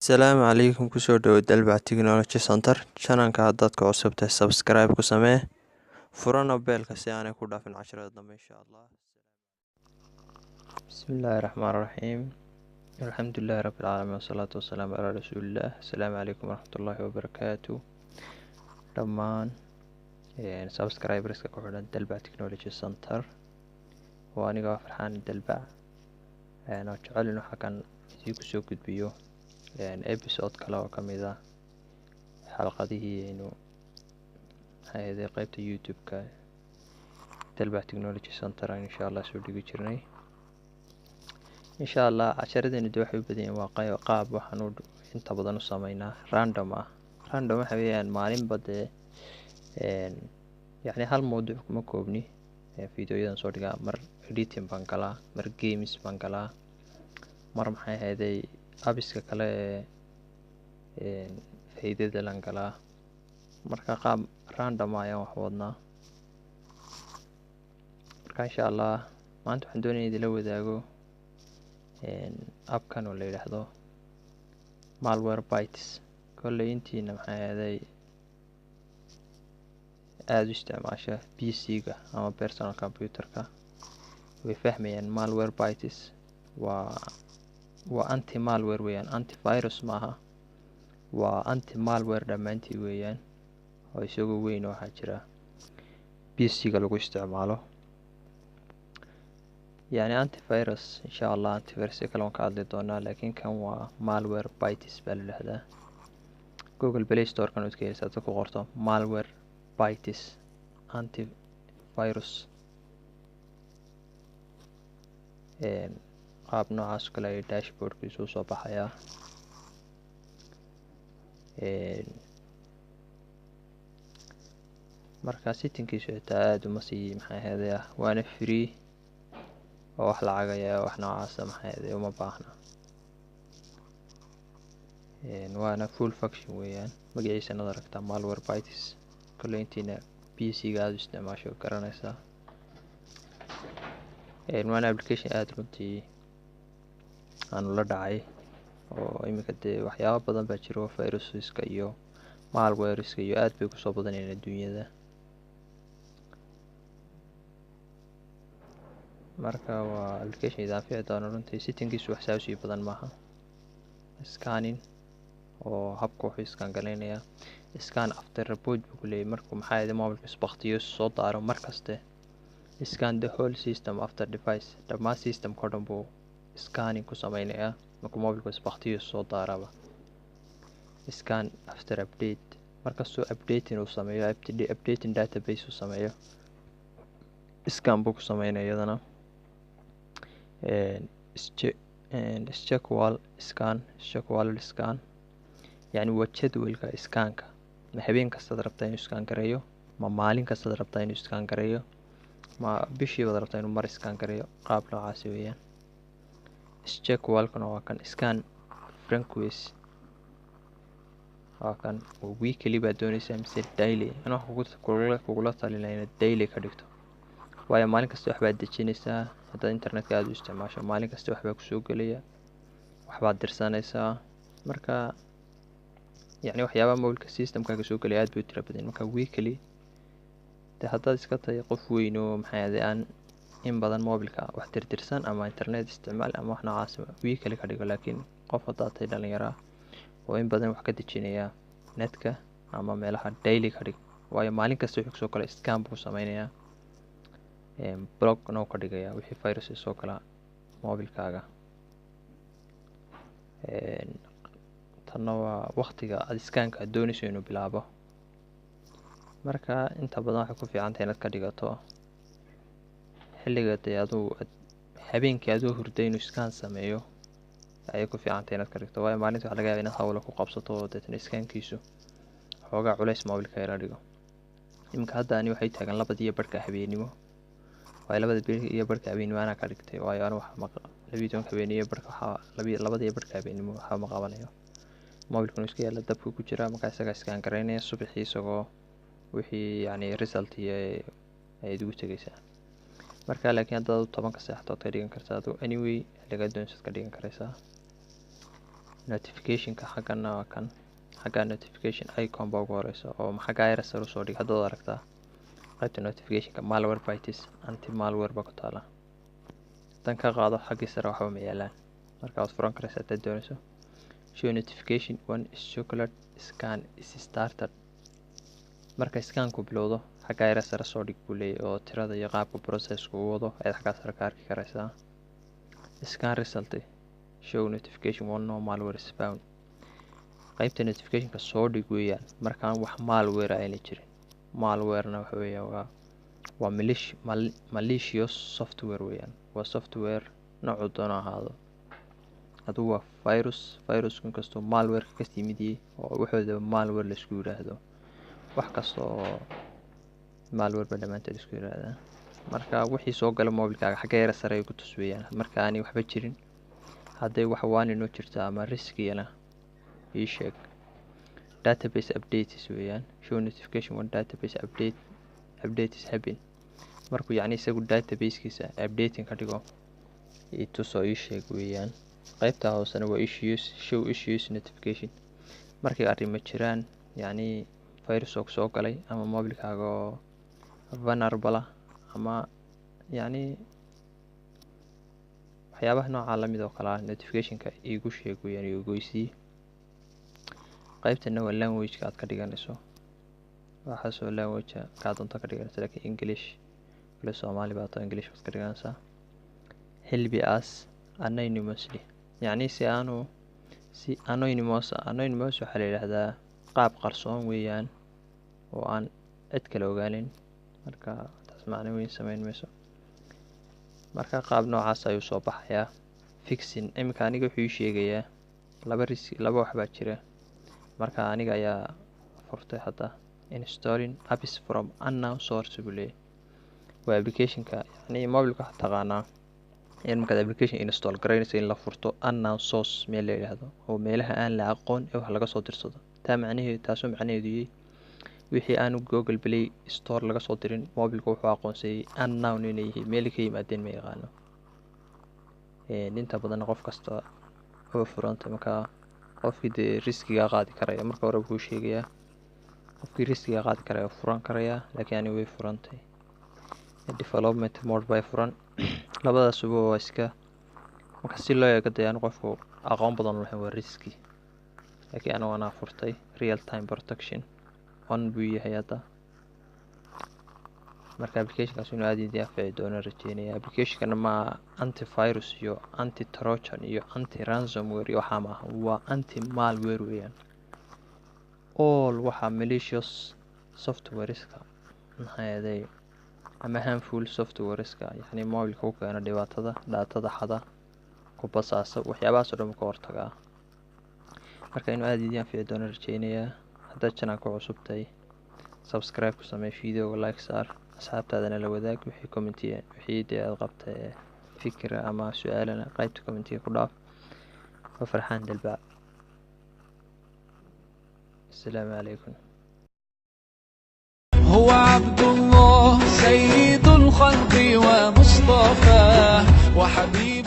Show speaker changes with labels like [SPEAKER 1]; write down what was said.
[SPEAKER 1] Asalaamu calaykum, kusoo dhawo Dalbac Technology Center channelka. Haddaad ku cusubtahay, subscribe ku samee, furana bellka si aanay ku dhaafin casharada dambe, insha Allah. Bismillaahi raxmaan raxiim, alxamdulilaahi rabbil caalamiin, wasalaatu wasalaamu calaa rasuulillaah. Asalaamu calaykum waraxmatullaahi wabarakaatu. Dhammaan subscriberska ku xidhan Dalbac Technology Center, oo aniga Farxaan Dalbac oo jecel inuu xaggan idinku soo gudbiyo episode kale oo kamid ah xalqadihii aynu maxay qeybta YouTube-ka Dalbac Technology Center aan insha Allah soo dhigi jirnay. Insha Allah casharadeennu de waxay u badan yihiin waa qaab waxaan u inta badan u sameynaa random ah. Random waxa weeyaan maalinba dee yacni hal mawduuc kuma koobni. Videoyadan soo dhigaa, mar editing baan galaa, mar games baan galaa, mar maxay ahayday appiska kale ee faa'iidada lan galaa. Marka qaab random ah ayaan wax wadnaa. Marka insha Allah maanta waxaan doonaya idinla wadaago appkan oo la yidhaahdo Malwarebytes. Kolley intiina maxay ahayday aada u isticmaasha PC-ga ama personal computer-ka way fahmayaan. Malwarebytes waa anti malware weeyaan, antivirus maaha, waa anti malware dhammaantii weeyaan. Oo isagoo weyn waxaa jira PC-ga lagu isticmaalo, yacni antivirus. Insha Allah antivirus kale waan ka hadli doonaa, laakiin kan waa Malwarebytes baa la yidhahdaa. Google Play Store-kan waad ka heleysaa haddaad ku qorto Malwarebytes antivirus. Qaab noocaas kale ay dashboardkiisu usoo baxayaa. Marka settingkiisu xitaa aada uma sii maxay ahayday ah, waana free oo wax lacagaya wax noocaasa maxay ahayday uma baahna. Waana full function weeyaan. Magaciisana ad aragtaa, Malwarebytes. Kolley intiina PC-ga aada u isticmaasho garanaysaa. Waana application aada runtii aanu la dhacay, oo iminka dee waxyaabo badan baa jiro, viruseska iyo malwareska iyo aad bay kusoo badanayaan adduunyada. Marka waa application idin anfici doono runtii. Settingkiisu wax saa usii badan maaha. Scanning oo habka wuxuu scan gareynayaa, scan after reboot buu ku leeyahay, markuu maxaa ahayday mobilka isbaktiyo soo daaro mar kaste. Scan the whole system after device, dhammaan systemka o dhan buu scanning ku sameynayaa markuu mobilku isbaktiyo soo daaraba. Scan after update, markastuu updating uu sameeyo, updating database uu sameeyo, scan buu ku sameynaya iyadana. Schedule scan, scheduled scan yacni waa jadwalka scanka. Ma habeen kastaad rabtaa inuu scan gareeyo, ma maalin kastaad rabtaa inuu scan gareeyo, ma bishii baad rabtaa inuu mar scan gareeyo? Qaab noocaasi weeyaan. Schedulekuna waa kan. Scan frequency waa kan. Weekly baad dooneysaa mise daily? Ana waxaan kugula talinaya inaad daily ka dhigto, waayo maalin kasta waxbaad dejinaysaa. Haddaad internetka aada u isticmaasho, maalin kasta waxbaa kusoo gelaya, waxbaad dirsanaysaa. Marka yacni waxyaabaha mobilka systemkaaga soo gelaya aad bay u tira badan. Marka weekly de haddaad iska tahay qof weyn oo maxay ahayday aan in badan mobilka wax dirdirsan ama internet isticmaal ama wax noocaas, weekly ka dhigo. Laakiin qof haddaad tahay dhalinyaro ah oo in badan wax ka dejinaya netka ama meelaha, daily ka dhig, waayo maalin kasta wixii kusoo gala scan buu sameynayaa, blockna uu ka dhigaya wixii virus soo gala mobilkaaga. Tanna waa waqtiga aad scanka aad dooneyso inuu bilaabo. Marka inta badan waxay ku fiican tahay inaad ka dhigato xilliga dee aduu habeenkii adoo hurday inuu scan sameeyo ayay ku fiican tahay inaad ka dhigto, waayo maalinta waxa laga yaaba inaad hawlo ku qabsato oo deetana scankiisu xoogaa culays mobilka yara dhigo. Iminka hadda ani waxay taagan 2:30 habeenimo, waayo 2:30 habeenimo anaa ka dhigtay, waayo anu waxa maq 12-ka habeenimo barhka, waxaa 2:30 habeenimo waxba ma qabanayo, mobilkuna iska yaala, dabka ku jira. Markaa isagaa scan gareynaya subaxii, isagoo wixii yacni result iyo ayaad ugu tegeysaa. Marka laakiin haddaad 10-ka seexato waad ka dhigan kartaa. Adigu anyway xilligaa doonaysaad ka dhigan karaysaa. Notificationka xaggana waa kan, xagga notification icon baa ugu horeysa oo xagga yara sare usoo dhig. Haddaad aragtaa qaybta notificationka, Malwarebytes Anti Malware baa ku taala. Haddaan ka qaado, xaggii sare waxba ma yaalaan. Marka waad furan karaysaa haddaad doonayso. Show notification when scheduled scan is started, marka scanku bilowdo xagga yara sare soo dhig buu leeyahy, oo tirada iyo qaabka processku u wado ayaad xaggaa sare ka arki karaysaa. Scan result, show notification when no malware is found, qaybta notificationka soo dhig weeyaan markaan wax malware ayna jirin. Malwarena waxa weeyaan waa malicious software weeyaan, waa software noocuu doono ahaado, adugu waa virus. Virusku inkastoo malwareka kasii mid yahay oo waxoodaba malware laisku yidhaahdo, wax kasta oo malware ba dhammaanteed isku yidhaahdaa. Marka wixii soo gala mobilkaaga xagga yara sare ay ku tus weeyaan marka aanay waxba jirin. Hadday wax waaninoo jirta ama riskiyana ii sheeg. Database updates weeyaan, show notification when database update is happen, markuu yacni isagu databasekiisa updating ka dhigo i tus oo ii sheeg weeyaan. Qaybta hoosena waa issues, show issues notification, markay arrimo jiraan, yacni virus oo kusoo galay ama mobilkaaga oo vulnerable ah ama yacni waxyaabaha noocaa lamid oo kale ah, notificationka iigu sheeg weeyaan iyo ogeysii. Qaybtana waa languageka aad ka dhiganayso, waxaasoo language kaa doonto ka dhiganaysa, laakiin English kale Soomaali baa too English baad ka dhiganaysaa. Help us anonymously, yacni si aanu si anonymous. Anonymous waxaa la yidhaahdaa qaab qarsoon weeyaan oo aan cid kale ogaanin. Marka taas macno weyn sameyn mayso. Marka qaab noocaas ayuu soo baxayaa. Fixing, iminka aniga wuxuu ii sheegayaa laba risk, laba wax baa jira. Marka aniga ayaa furtay hadda. Installing apps from unknown source buu leeyahay, waa applicationka, yacni mobilka waxaad taqaanaa in markaad application install garaynayso in la furto unknown source meel la yidhaahdo, oo meelaha aan la aqoon ee wax laga soo dirsado. Taa macnaheedu, taasoo macnaheedu yahay wixii aanu Google Play Store laga soo dirin, mobilka wuxuu aqoonsayay unknown inay yihiin, meel ka yimaadeen ma yaqaano. Inta badan qof kasta oo furantay, markaa qofkii dee riskiga qaadi karaya marka hore wuxuu sheegayaa, qofkii riskiga qaadi karaya furan karaya, laakiin ani way furantay. Development mode bay furan, labadaasuba waa iska. Marka si loo eego dee aan qofku aqoon badan lahayn waa risky, laakiin anigu anaa furtay. Real time protection on buu yahay hadda. Marka applicationkaas inuu aada idin anfici doono rajeynaya. Applicationkana ma antivirus iyo anti trojan iyo anti ransomware iyo waxaa maaha, waa anti malware weeyaan. All waxaa malicious softwareska maxaa yeelay ama harmful softwareska, yacni mobilka ku keena dhibaatada, datada xada, ku basaasa, waxyaabahaas oo dhan ka hortagaa. Marka inuu aada idin anfici doono rajeynayaa. Haddaad channelka cusubtahay, subscribe ku samee, videoga like saar, asxaabtaadana la wadaag. Wixii commentiya, wixii dee aad qabta fikra ama su-aalana qaybta commentiga ku dhaaf. Waa Farxaan Dalbaac. Asalaamu calaykum.
[SPEAKER 2] هو عبد الله سيد الخلق ومصطفى وحبيب.